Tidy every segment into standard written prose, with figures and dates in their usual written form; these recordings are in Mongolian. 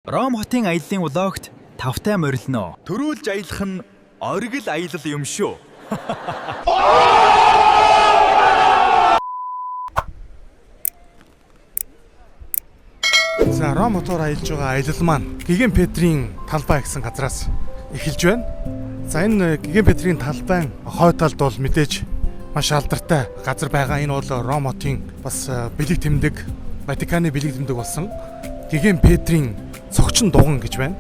Ром хотын аяллын vlog т тавтай морилно. Төрүүлж аялах нь оргил аялал юм шүү. За, Ром хотоор аялж байгаа аялал маань Гэгээн Петрийн талбай гэсэн газраас эхэлж байна. За, энэ Гэгээн Петрийн талбайн хой талд бол мэдээж маш алдартай газар байгаа. Энэ бол Ром хотын бас бэлэг тэмдэг, Ватиканы бэлэг тэмдэг болсон Гэгээн Петрийн цогчин дуган гэж байна.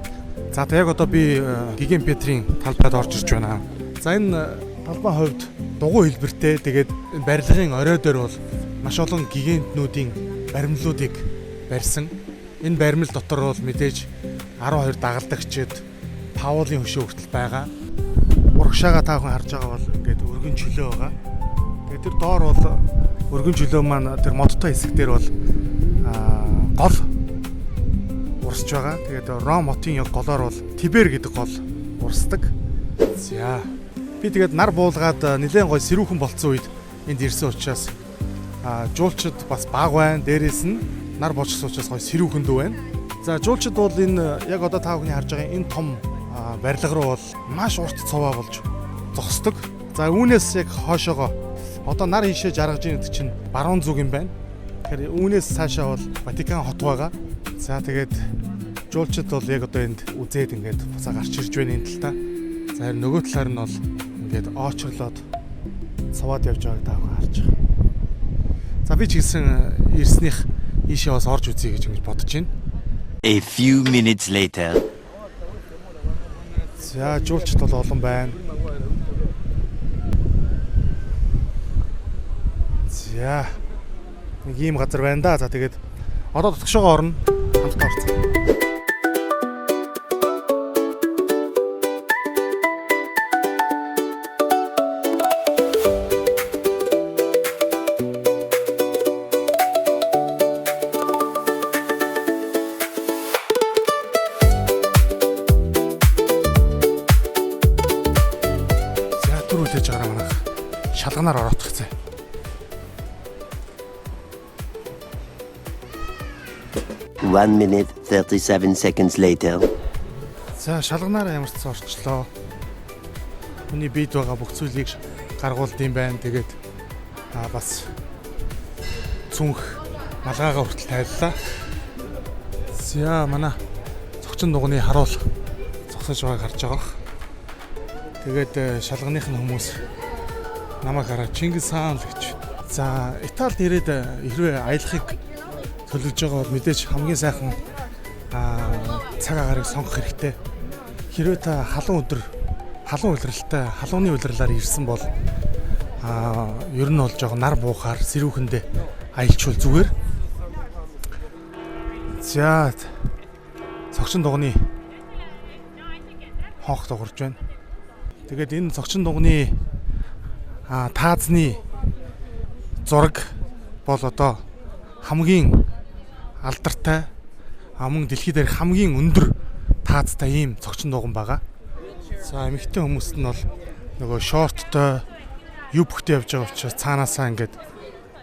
За, тэг яг одоо би Гэгээн Петрийн талбайд орж ирж байна. За, энэ талбай хувьд дугуй хэлбэртэй, тэгээд энэ барилгын орой дээр бол маш олон гэгээнтнүүдийн баримлуудыг барьсан. Энэ баримл дотор бол мэдээж 12 дагалдагчид, Паулын хөшөө хүртэл байгаа. Урагшаага та бүхэн харж байгаа бол ингээд өргөн чөлөө байгаа. Тэгээд тэр доор бол өргөн чөлөө маань тэр модтой хэсэг дээр бол гол урсж байгаа. Тэгээд Ром хотын яг голоор бол Тибер гэдэг гол урсдаг. За. Би тэгээд нар буулгаад нэлээд гой сэрүүхэн болцсон үед энд ирсэн учраас жуулчид бас бага байна. Дээрээс нь нар болчихсон учраас гой сэрүүхэн дүү байна. За, жуулчид бол энэ яг одоо та бүхний харж байгаа энэ том барилга руу бол маш урт цуваа болж зогсдог. За, үүнээс яг хойшоогоо одоо нар ийшээ жаргаж ийн гэдэг чинь баруун зүг юм байна. Тэгэхээр үүнээс цаашаа бол Ватикан хот байгаа. За, тэгээд жуулчид бол яг одоо энд үзээд ингээд буцаа гарч ирж байна энэ талтаа. За, харин нөгөө талаар нь бол ингээд оочрлоод цуваад явж байгааг та бүхэн харж байгаа. За, би ч гэсэн ирснийх ийшээ бас орж үзье гэж ингэж бодож байна. A few minutes later. За, жуулчид бол олон байна. За, нэг ийм газар байна да. За, тэгээд одоо дотгошоогоо орно. Хамтдаа орцгоо. За, түр үлээж байгаа манайх шалганаар ороодох зэ. 1 minute 37 seconds later. За, шалганаар ямар ч орчлоо. Хүний биед байгаа бүх зүйлийг гаргуулд юм байна. Тэгээд бас цүнх малгайгаа хүртэл тайллаа. За, манай цогчин дугны харуул зогсож байгааг харж байгаа. Тэгээд шалганых нь хүмүүс намайг хараад "Чингис хаан" л гэж. За, Италид ирээд хэрвээ аялахыг төлөвлөж байгаа бол мэдээж хамгийн сайхан цаг агаарыг сонгох хэрэгтэй. Хэрвээ та халуун өдөр, халуун улиралтай, халууны улирлаар ирсэн бол ер нь бол жоохон нар буухаар сэрүүхэндээ аялчвал зүгээр. За, цогчин дугны хонх дуугарч байна. Тэгээд энэ цогчин дугны таазны зураг бол одоо хамгийн алдартай, мөн дэлхий дээр хамгийн өндөр таазтай ийм цогчин дуган байгаа. За, эмэгтэй хүмүүст нь бол нөгөө шорттой, юбктэй явж байгаа учраас цаанаасаа ингээд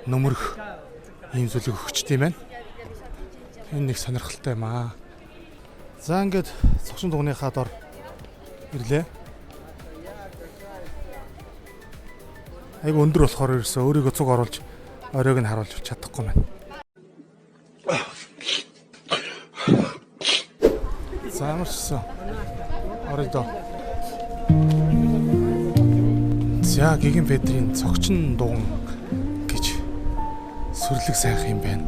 нөмрөх ийм зүйлийг өгчт юм байна. Энэ нэг сонирхолтой юм аа. За, ингээд цогчин дугныхаа дор ирлээ. Айгу өндөр болохоор ерөөсөө өөрийгөө цуг оруулж оройг нь харуулж чадахгүй байна. За, ямар ч гэсэн орё доо. За, Гэгээн Петрийн цогчин дуган гэж сүрлэг сайхан юм байна.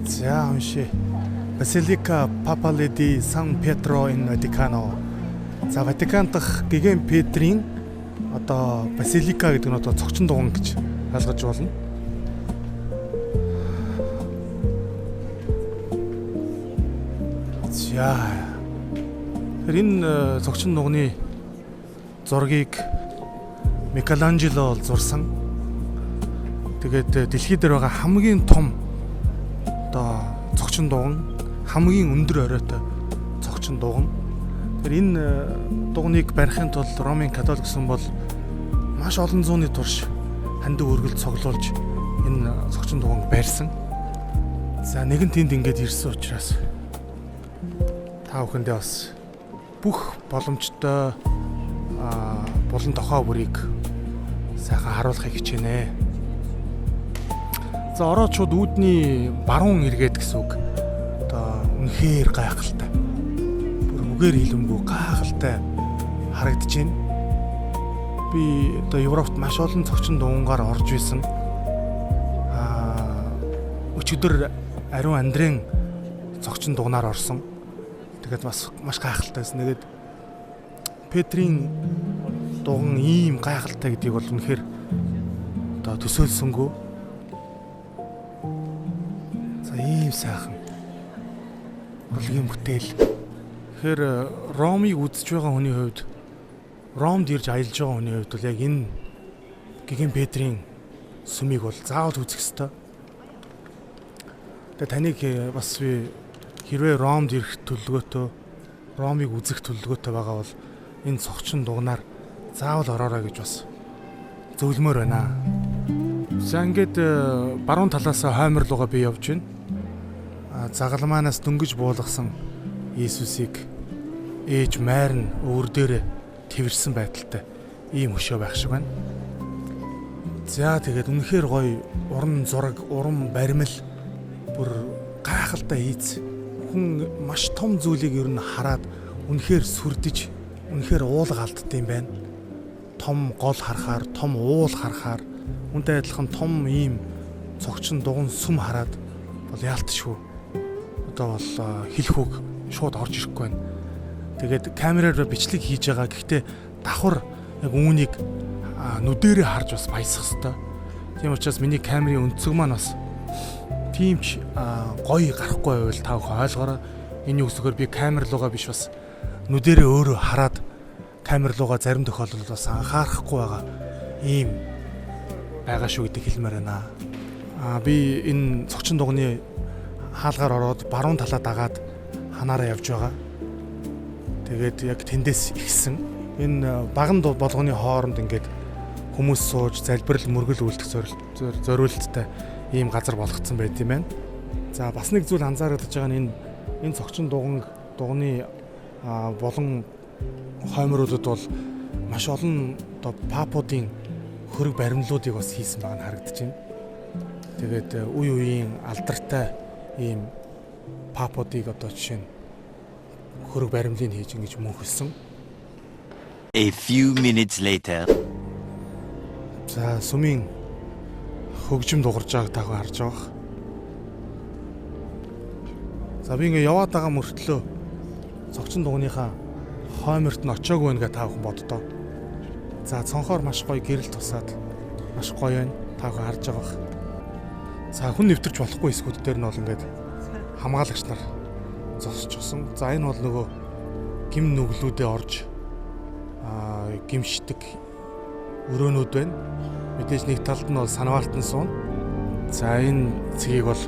За, уншия. Basilica Papale di San Pietro in Vaticano. За, Ватикан дахь Гэгээн Петрийн одоо базилика гэдэг нь одоо цогчин дуган гэж ойлгож болно. За. Тэгэхээр энэ цогчин дуганы зургийг Микеланджело бол зурсан. Тэгээд дэлхий дээр байгаа хамгийн том одоо цогчин дуган, хамгийн өндөр оройтой цогчин дуган. Тэгэхээр энэ дугныг барихын тулд Ромын католик сүм бол Маш олон зууны турш хандив өргөл цуглуулж энэ цогчин дуганг барьсан. За нэгэн тэнд ингээд ирсэн учраас та бүхэндээ бас бүх боломжтой булан тохоо бүрийг сайхан харуулахыг хичээнэ. За ороод шууд үүдний баруун эргээд гэсэн үг. Одоо үнэхээр гайхалтай. Бүр үгээр хэлэмгүй гайхалтай харагдаж байна. Би одоо Европт маш олон цогчин дуунгаар орж исэн. Өчигдөр ариун Андрен цогчин дуунаар орсон. Тэгээд бас маш гайхалтай байсан. Тэгээд Петрийн дуган ийм гайхалтай гэдгийг бол үнэхээр одоо төсөөлсөнгөө. За ийм сайхан урлагийн бүтээл. Тэгэхээр Ромыг үзэж байгаа хүний хувьд, Ромд ирж аялж байгаа хүний хувьд бол яг энэ Гэгээн Петрийн сүмийг бол заавал үзэх ёстой. Тэгээ таныг бас би хэрвээ Ромд ирэх төлөвлөгөөтэй, Ромыг үзэх төлөвлөгөөтэй байгаа бол энэ цогчин дугнаар заавал ороорой гэж бас зөвлөмөр байна. За ингээд баруун талаас хоймор руугаа би явж байна. Загалмаанаас дөнгөж буулгасан Иесусыг ээж Майр нь өвөр дээр тэрсэн байдалтай ийм хөшөө байх шиг байна. За тэгээд үнэхээр гоё уран зураг, уран баримл бүр гайхалтай хийц. Хүн маш том зүйлийг ер нь хараад үнэхээр сүрдэж, үнэхээр уулга алддаг юм байна. Том гол харахаар, том уул харахаар, үнтэй адилхан том ийм цогчин дуган сүм хараад бол яалтшгүй. Одоо бол хэлэх үг шууд орж ирэхгүй байна. Тэгээд камераар бичлэг хийж байгаа. Гэхдээ давхар яг үүнийг нүдэрээ харж бас баясах хэвээр. Тийм учраас миний камерын өнцөг маань бас тийм ч гоё гарахгүй байвал та бүхэн ойлгоорой. Энэ юу гэсэхээр би камер руугаа биш бас нүдэрээ өөрөө хараад камер руугаа зарим тохиолдолд бас анхаарахгүй байгаа ийм байгаа шүү гэдэг хэлмээр байна. Би энэ цогчин дуганы хаалгаар ороод баруун талаа дагаад ханаараа явж байгаа. Тэгээд яг тэндээс ихсэн. Энэ баган болгоны хооронд ингээд хүмүүс сууж залбирал мөргөл үлдэх зориулттай ийм газар болгоцсон байт юм байна. За бас нэг зүйл анзаарагдаж байгаа нь энэ цогчин дуганы болон хоймруудад бол маш олон одоо папуудын хөрөг баримлуудыг бас хийсэн байгаа нь харагдаж байна. Тэгээд үе үеийн алдартай ийм папуудыг одоо жишээ нь хөрөг баримлыг хийж ингэж мөнхөлсөн. A few minutes later. За сүмийн хөгжим дуурж байгааг та харж байгаа. За би ингэ яваад байгаа мөртлөө цогчин дугныхаа хойморт нь очиагүй байна гэж та бүхэн боддоо. За цонхоор маш гоё гэрэл тусаад маш гоё байна. Та бүхэн харж байгаа бах. За хүн нэвтэрч болохгүй хэсгүүд дээр нь бол ингээд хамгаалагч нар зогсчихсон. За энэ бол нөгөө гим нүглүүдээ орж гимшдэг өрөөнүүд байна. Мэдээж нэг талд нь бол санваартан суuna. За энэ цэгийг бол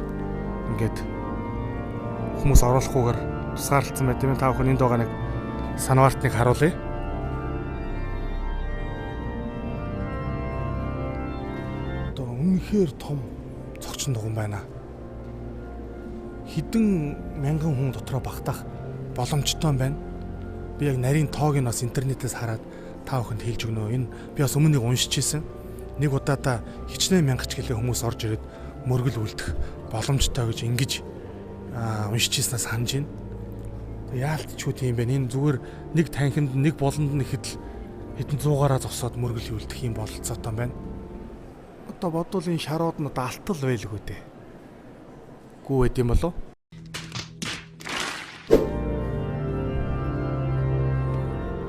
ингээд хүмүүс оруулахгүйгээр тусгаарлалцсан байт юм. Та бүхэн энд байгаа нэг санваартныг харуулъя. Одоо үнэхээр том цогчин дуган байна. Хэдэн мянган хүн дотроо багтаах боломжтой байна. Би яг нарийн тоог нь бас интернетээс хараад та бүхэнд хэлж өгнө. Энэ би бас өмнө нэг уншиж ирсэн. Нэг удаадаа хичнээн мянгач гэлээ хүмүүс орж ирээд мөргөл үлдэх боломжтой гэж ингэж уншиж ирснээс санаж байна. Яалтчгүй тийм байна. Энэ зүгээр нэг танхимд нэг болонд нь ихэд л хэдэн зуугаараа зогсоод мөргөл үлдэх юм бололцоотой байна. Одоо бодвол энэ шарууд нь одоо алтал байлгүй дээ. Гүү байд юм болов?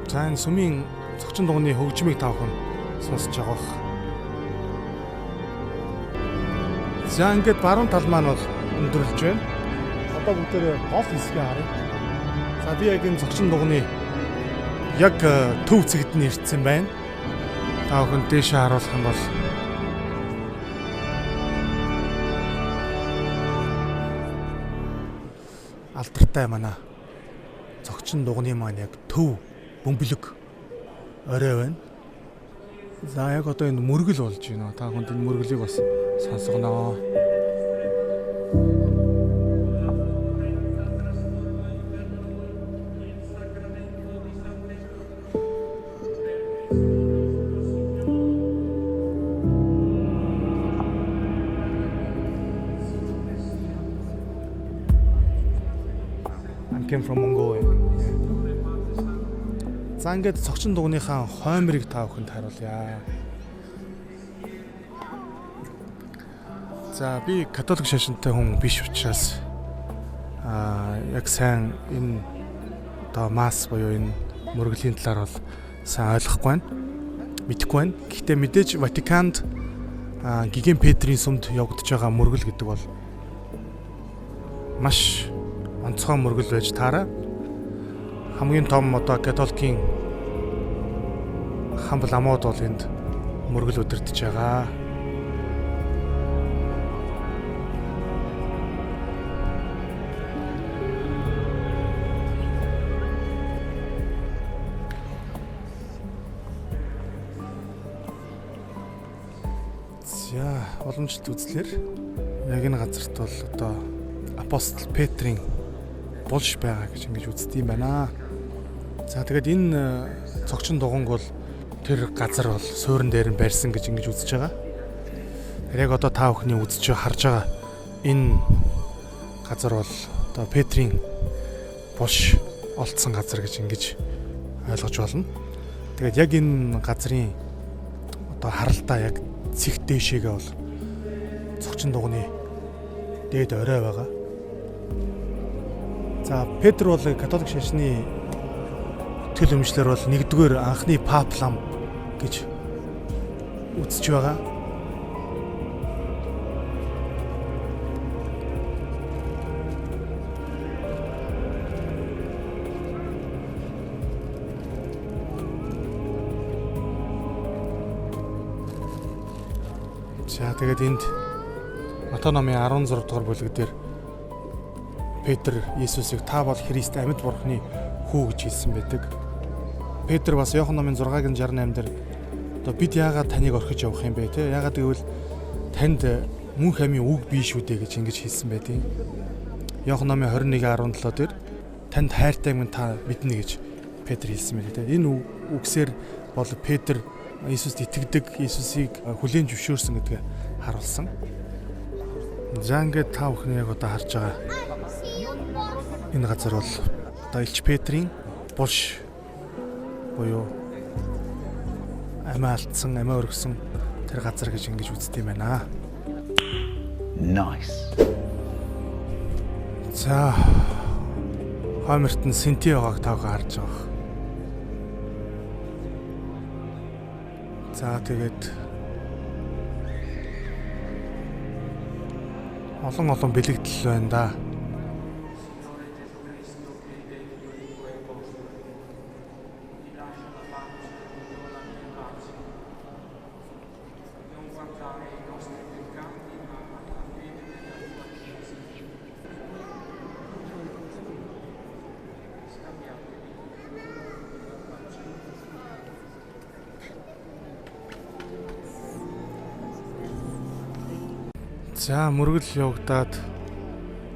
За энэ сүмийн цогчин дуганы хөгжмийг та бүхэн сонсож байгаа бах. За ингээд баруун тал маань бол өндөрлөж байна. Одоо бүгдээрээ гол хэсгийг харъя. За би яг энэ цогчин дуганы яг төв цэгт нь ирсэн байна. Та бүхэн дээшээ харуулах юм бол алдартай манай цогчин дуганы маань яг төв бөмбөлөг орой байна. За яг одоо энэ мөргөл болж байна. Та хүнд энэ мөргөлийг бас сонсгоно. I came from Mongolia. За ингээд цогчин дугныхаа хоймрыг та бүхэнд харуулъя. За би католик шашинтай хүн биш учраас яг сайн энэ одоо масс буюу энэ мөргөлийн талаар бол сайн ойлгохгүй байна. Мэдэхгүй байна. Гэхдээ мэдээж Ватиканд Гиген Петрийн сүмд явагдаж байгаа мөргөл гэдэг бол маш онцгой мөргөл байж таараа. Хамгийн том одоо католикийн хамбал амууд бол энд мөргөл удирдах байгаа. За уламжлалт үзлэр яг энэ газарт бол одоо апостол Петрийн булш байгаа гэж ингэж үздэг юм байна. За тэгээд энэ цогчин дуганг бол тэр газар бол суурин дээр нь барьсан гэж ингэж үзэж байгаа. Яг одоо та бүхний үзэж харж байгаа энэ газар бол одоо Петрийн булш олдсон газар гэж ингэж ойлгож байна. Тэгээд яг энэ газрын одоо харалтаа яг цэг дээшээгээ бол цогчин дуганы дээд орой байгаа. За Петр бол католик шашны итгэл үнэмшлэр бол нэгдүгээр анхны пап лам гэж үзэж байгаа. За тэгээд энд Матай номын 16 дугаар бүлэг дээр Петр Иесусыг та бол Христ амьд Бурхны хүү гэж хэлсэн байдаг. Петр бас Иохан номын 6-гийн 68 дээр одоо бид яагаад таныг орхиж явах юм бэ те? Яагаад гэвэл танд мөнх амийн үг бий шүү дээ гэж ингэж хэлсэн байдیں۔ Иохан номын 21-17 дээр танд хайртай юм та мэднэ гэж Петр хэлсэн байдаг те. Энэ үгсээр бол Петр Иесуст итгэдэг, Иесусыг хүлээн зөвшөөрсөн гэдгээ харуулсан. За ингээд та бүхний яг одоо харж байгаа энэ газар бол одоо Элч Петрийн булш буюу амиа алдсан, амиа өргөсөн тэр газар гэж ингэж үздэг юм байна. Nice. За хойморт нь синти байгааг та бүхэн харж байгаа. За тэгээд олон бэлэгдэл байна да. За мөргөл явагдаад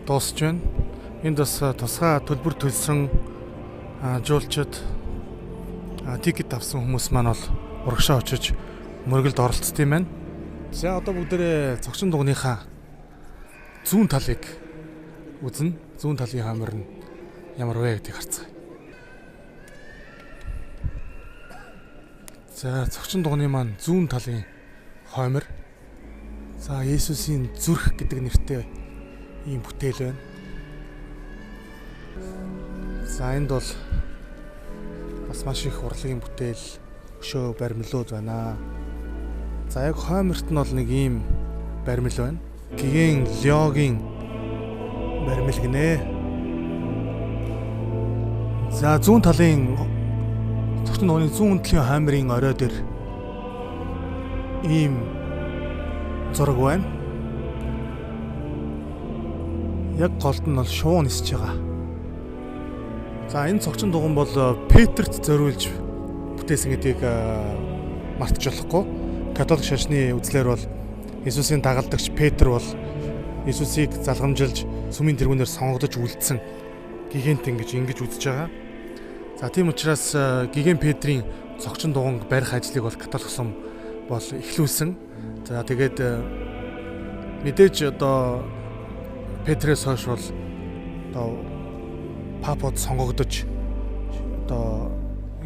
дуусч байна. Энд бас тусгай төлбөр төлсөн жуулчид тикет авсан хүмүүс маань бол урагшаа очиж мөргөлд оролцсон юм байна. За одоо бүгдээрээ цогчин дугныхаа зүүн талыг үзнэ. Зүүн талын хоймор нь ямар вэ гэдгийг харцгаая. За цогчин дугны маань зүүн талын хоймор. За Есүсийн зүрх гэдэг нэртэй ийм бүтээл байна. За энд бол бас маш их урлагийн бүтээл, өшөө баримлууд байна. За яг хойморт нь бол нэг ийм баримл байна. Гиген Леогийн баримл гинэ. За зүүн талын цогцон нууны зүүн талын хоймрын орой дээр ийм зураг байна. Яг голд нь бол шувуу нисэж байгаа. За энэ цогцон дуган бол Петерт зориулж бүтээсэн гэдгийг мартаж болохгүй. Католик шашны үзлээр бол Иесусийн дагалдагч Петр бол Иесусыг залгамжилж сүмийн тэргүүнээр сонгогдож үлдсэн гигантын гэж ингэж үзэж байгаа. За тийм учраас Гиген Петрийн цогчин дуганг барих ажлыг бол католик сүм бол эхлүүлсэн. За тэгээд мэдээж одоо Петрээс хойш бол одоо папод сонгогдож одоо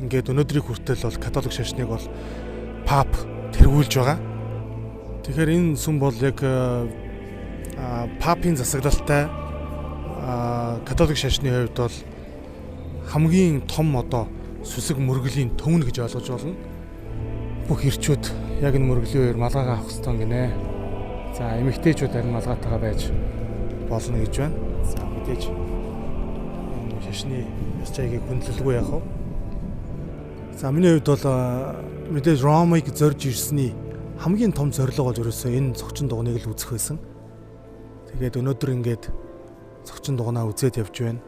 ингээд өнөөдрийг хүртэл бол католик шашныг бол пап тэргүүлж байгаа. Тэгэхээр энэ сүм бол яг папын засаглалтай католик шашны хувьд бол хамгийн том одоо сүсэг мөргөлийн төвн гэж ойлгож байна. Бүх ирчүүд яг энэ мөргөлийн үеэр малгайгаа авах ёстой гинэ. За эмэгтэйчүүд харин малгайтайгаа байж болно гэж байна. За мэдээж энэ шашны ёс зүйг хүндлэлгүй яах вэ? За миний хувьд бол мэдээж Ромыг зорж ирсний хамгийн том зорилго бол ерөөсөө энэ цогчин дугныг л үзэх байсан. Тэгээд өнөөдөр ингээд цогчин дугнаа үзээд явж байна.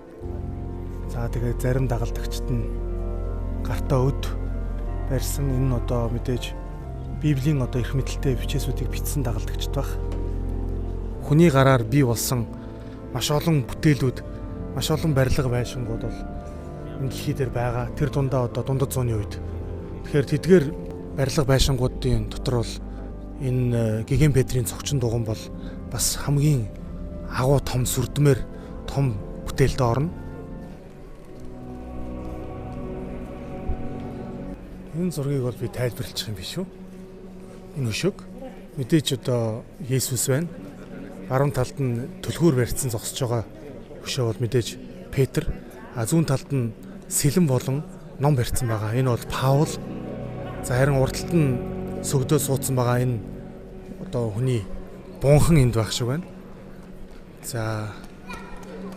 За тэгээд зарим дагалдагчид нь гартаа өд барьсан. Энэ нь одоо мэдээж Библийн одоо эрх мэдэлтэй бичээсүүдийг бичсэн дагалдагчд байх. Хүний гараар бий болсон маш олон бүтээлүүд, маш олон барилга байшингууд бол энэ дэлхий дээр байгаа. Тэр дундаа одоо дундад зууны үед. Тэгэхээр тэдгээр барилга байшингуудын дотор бол энэ Гиген Петрийн цогчин дуган бол бас хамгийн агуу том сүрдмээр том бүтээлд орно. Энэ зургийг бол би тайлбарлах юм биш үү? Энэ өшөөг мэдээж одоо Есүс байна. Баруун талд нь түлхүүр барьцсан зогсож байгаа өшөө бол мэдээж Петр, а зүүн талд нь сэлэн болон ном барьцсан байгаа. Энэ бол Паул. За харин урд талд нь сөгдөө суудсан байгаа энэ одоо хүний бунхан энд байх шиг байна. За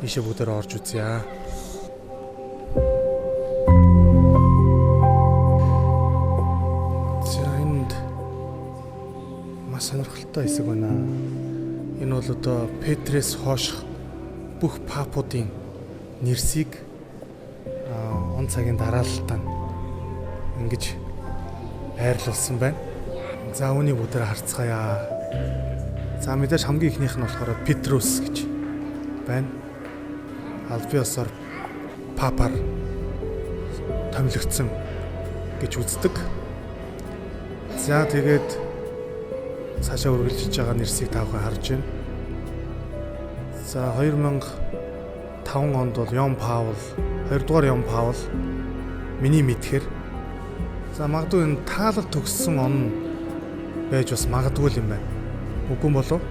ийшээ бүгдээр орж үзье. За энд маш сонирхолтой хэсэг байна. Энэ бол одоо Петрээс хойш бүх папуудын нэрсийг он цагийн дараалалтаа ингэж байрлуулсан байна. За үүнийг бүгдээр харцгаая. За мэдээж хамгийн ихнийх нь болохоор Петрус гэж байна. Албан ёсоор папаар томилогдсон гэж үздэг. За тэгээд цаашаа үргэлжилж байгаа нэрсийг та бүхэн харж байна. За 2005 онд бол Йон Паул, 2 дугаар Йон Паул миний мэдхээр за магадгүй энэ таалал төгссөн он байж бас магадгүй юм байна. Үгүй болов?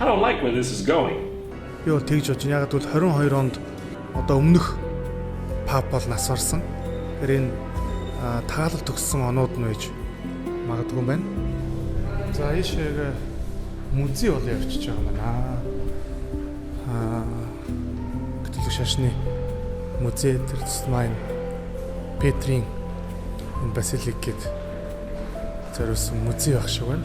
I don't like where this is going. Би бол тэгж бодож байна. Яг гэвэл 22 онд одоо өмнөх пап бол нас барсан. Тэгэхээр энэ таалал төгссөн онууд нь байж магадгүй юм байна. За ийшээ музей бол явчихж байгаа байна. Католик шашны музей тэр тусмаа энэ Петрийн энэ базилик гээд зориулсан музей байх шиг байна.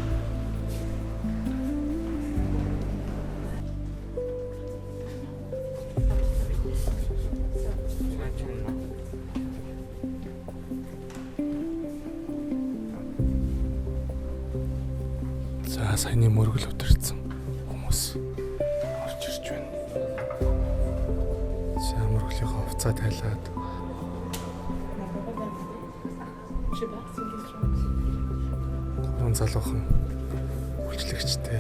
За саяны мөргөл өдөрцөн хүмүүс орж ирж байна. За мөргөлийнхөө хувцаа тайлаад гурван залуухан үйлчлэгчтэй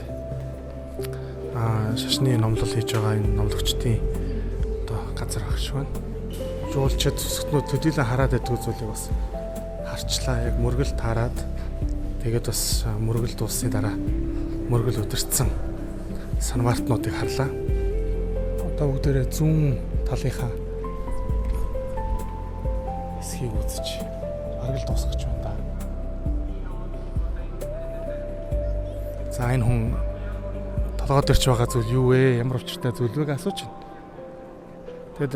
шашны номлол хийж байгаа энэ номлогчдын одоо газар ах шиг байна. Жуулчид зүсгтнүүд төдийлөн хараад байдаг зүйлийг бас харчлаа. Яг мөргөл таарад тэгээд бас мөргөл дууссаны дараа мөргөл өдөрцөн санвартнуудыг харлаа. Одоо бүгдээрээ зүүн талынхаа хэсгийг үзэж бараг л дуусгах байна да. За энэ хүн толгой дөрч байгаа зүйл юу вэ? Ямар учиртай зүйл вэ гэж асууж байна. Тэгэд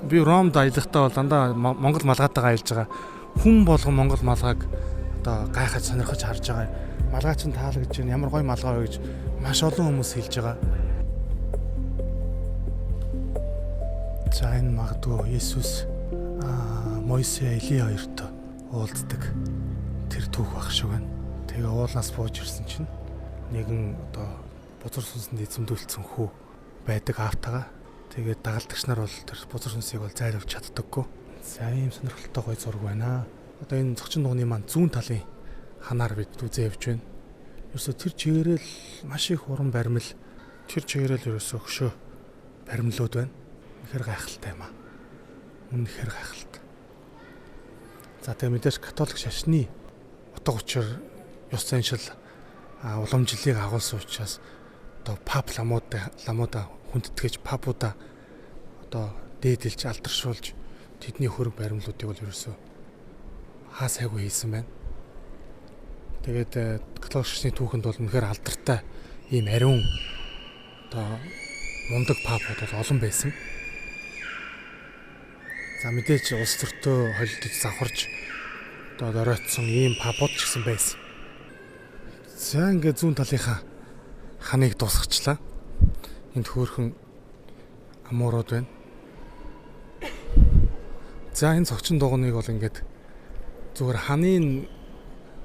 би Ромд аялахдаа бол дандаа Монгол малгайтайгаа аялж байгаа. Хүн болгон Монгол малгайг одоо гайхаж сонирхож харж байгаа. Малгай чинь таалагдж байна. Ямар гоё малгай вэ гэж маш олон хүмүүс хэлж байгаа. За энэ магадгүй Есүс Мойсе, Эли хоёртой уулздаг Тэр түүх байх шиг байна. Тэгээ уулнаас бууж ирсэн чинь нэгэн одоо бузар сүнсэнд эзэмдүүлсэн хүү байдаг аавтайгаа. Тэгээд дагалдагч нар бол тэр бузар сүнсийг бол зайлуулж чаддаггүй. За, ийм сонирхолтой гоё зураг байна. Одоо энэ цогчин дугны маань зүүн талын ханаар бид үзээ явж байна. Ерөөсө тэр чигээрэл маш их уран баримл, тэр чигээрэл ерөөсө хөшөө баримлууд байна. Үнэхээр гайхалтай юм аа. Үнэхээр гайхалтай. За, тэгээ мэдээж католик шашны утга учир, ёс заншил, уламжлалыг агуулсан учраас одоо пап ламуудаа хүндэтгэж, папуудаа одоо дээдэлж, алдаршуулж, тэдний хөрөг баримлуудыг бол ерөөсөө хаа сайгүй хийсэн байна. Тэгээд католик шашны түүхэнд бол үнэхээр алдартай ийм ариун одоо мундаг папууд бол олон байсан. За, мэдээж улс төртөө холилдож, завхарж одоо доройтсон ийм папууд ч гэсэн байсан. За, ингээд зүүн талынхаа ханыг дуусгачлаа. Энд хөөрхөн амуурууд байна. За, энэ цогчин дугуйныг бол ингээд зүгээр ханыг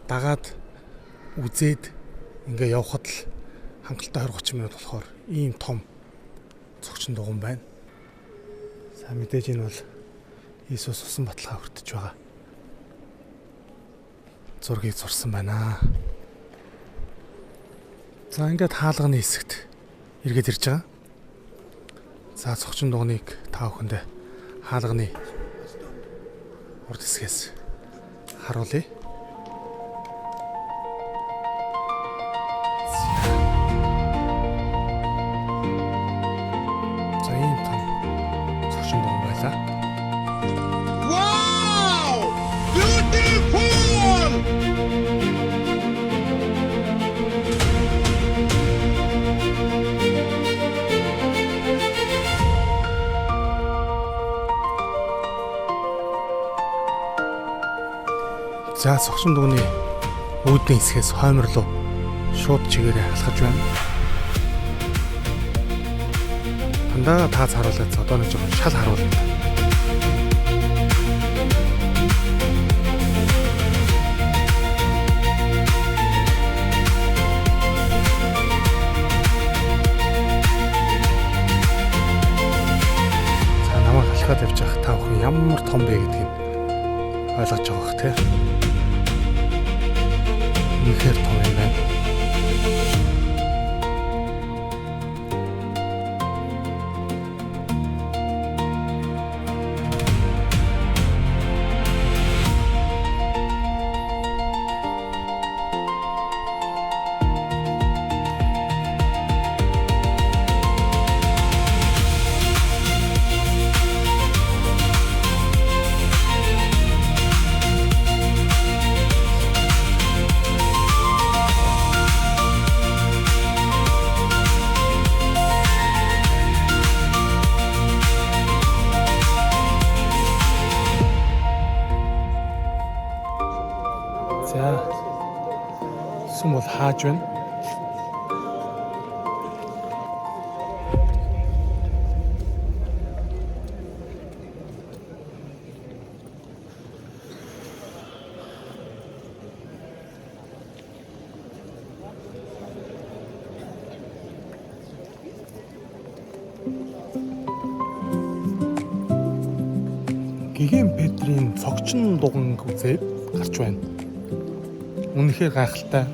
дагаад үзээд ингээ явхад л хангалттай 20 30 минут болохоор ийм том цогчин дугуй байна. За, мэдээж энэ бол Иесус усан баталгаа хүртэж байгаа зургийг зурсан байна. За, ингээд хаалганы хэсэгт эргээд ирж байгаа. За, цогчин дугуйныг та бүхэндээ хаалганы урд хэсгээс харуулъя. За, ийм том цогчин дугуй байлаа. Wow! Beautiful! За, цогчин дугуйны үүдний хэсгээс хоймор руу шууд чигээрээ алхаж байна. Дандаа тааз харуулаад одоо нэг жоохон шал харуулна. За, намайг алхаад явж байгаа та бүхэн ямар том бэ гэдгийг ойлгож байгаа бах тий. Үнэхээр том юм байна. За, сүм бол хааж байна. Гэгээн Петрийн цогчин дуганг үзээд гарч байна. Үнэхээр гайхалтай.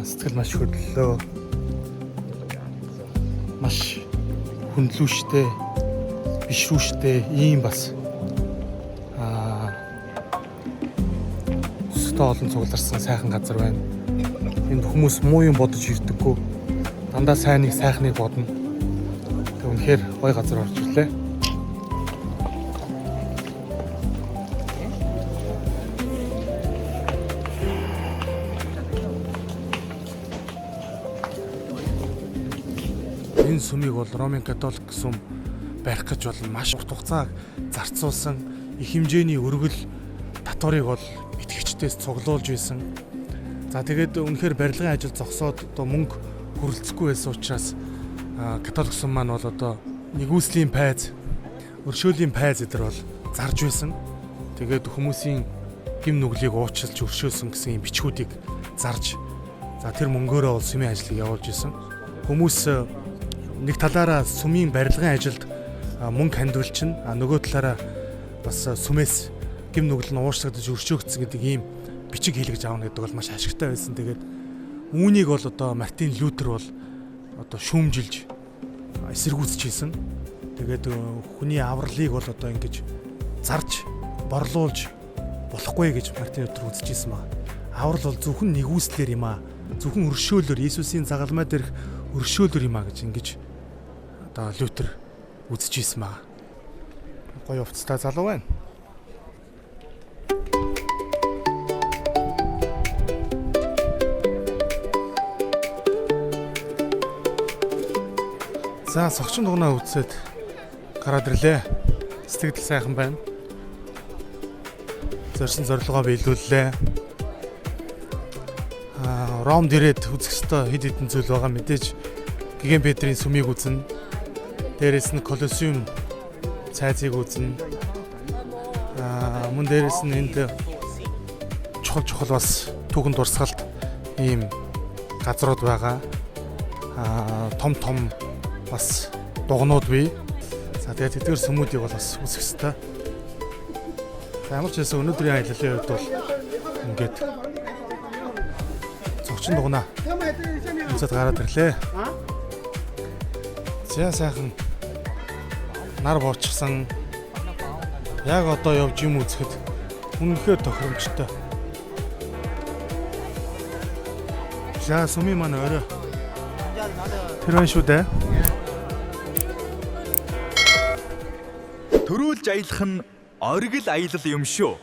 Сэтгэл маш хөдлөлөө. Маш хүндлүүштэй, бишрүүштэй ийм бас өсөлтөө олон цугларсан сайхан газар байна. Энд хүмүүс муу юм бодож ирдэггүй. Дандаа сайныг сайхныг бодно. Тэг үнэхээр гоё газар орж ирлээ. Энэ сүмийг бол Ромын католик сүм барих гэж бол маш урт хугацааг зарцуулсан, их хэмжээний өргөл татварыг бол итгэгчдээс цуглуулж байсан. За, тэгээд үнэхээр барилгын ажил зогсоод одоо мөнгө хүрэлцэхгүй байсан учраас католик сүм маань бол одоо нигүүлслийн пайз, өршөөлийн пайз эдэр бол зарж байсан. Тэгээд хүмүүсийн Гэм нүглийг уучлж өршөөсөн гэсэн юм бичгүүдийг зарж за тэр мөнгөөрөө бол сүмийн ажлыг явуулж исэн. Хүмүүс нэг талаараа сүмийн барилгын ажилд мөнгө хандивалчин, нөгөө талаараа бас сүмээс гэм нүгэл нь уучлагдаж өршөөгдсөн гэдэг ийм бичиг хийлгэж авна гэдэг бол маш ашигтай байсан. Тэгээд үүнийг бол одоо Мартин Лютер бол одоо шүүмжилж эсэргүүцэж хийсэн. Тэгээд хүний авралыг бол одоо ингэж зарж борлуулж болохгүй гэж Мартин Лютер үзэж ирсэн баг. Аврал бол зөвхөн нэгүслэр юм аа. Зөвхөн өршөөлөөр Иесусийн загалмай дээрх өршөөлөөр юм аа гэж ингэж одоо Лютер үзэж ирсэн баг. Гоё увцтай залуу байна. За согчин дугнаа үзээд гараад ирлээ. Сэтгэл сайхан байна. Зорьсон зорилгоо биелүүллээ. Ромд ирээд үзэх ёстой хэд хэдэн зүйл байгаа мэдээж Гигэн Петрийн сүмийг үзнэ. Дээрээс нь Колосеум цайзыг үзнэ. Мөн дээрээс нь энд чухал бас түүхэн дурсгалт ийм газрууд байгаа. Том бас дугнууд бий. За тэгээд тэдгээр сүмүүдийг бол бас үзэх ёстой. За ямар ч байсан өнөөдрийн аяллалын хувьд бол ингээд цогчин дугнаа үзээд гараад ирлээ. За сайхан нар буурчихсан. Яг одоо явж юм үзэхэд үнэхээр тохиромжтой. За сүмийн маань орой. Тэр байна шүү дээ. Төрүүлж аялах нь оргил аялал юм шүү.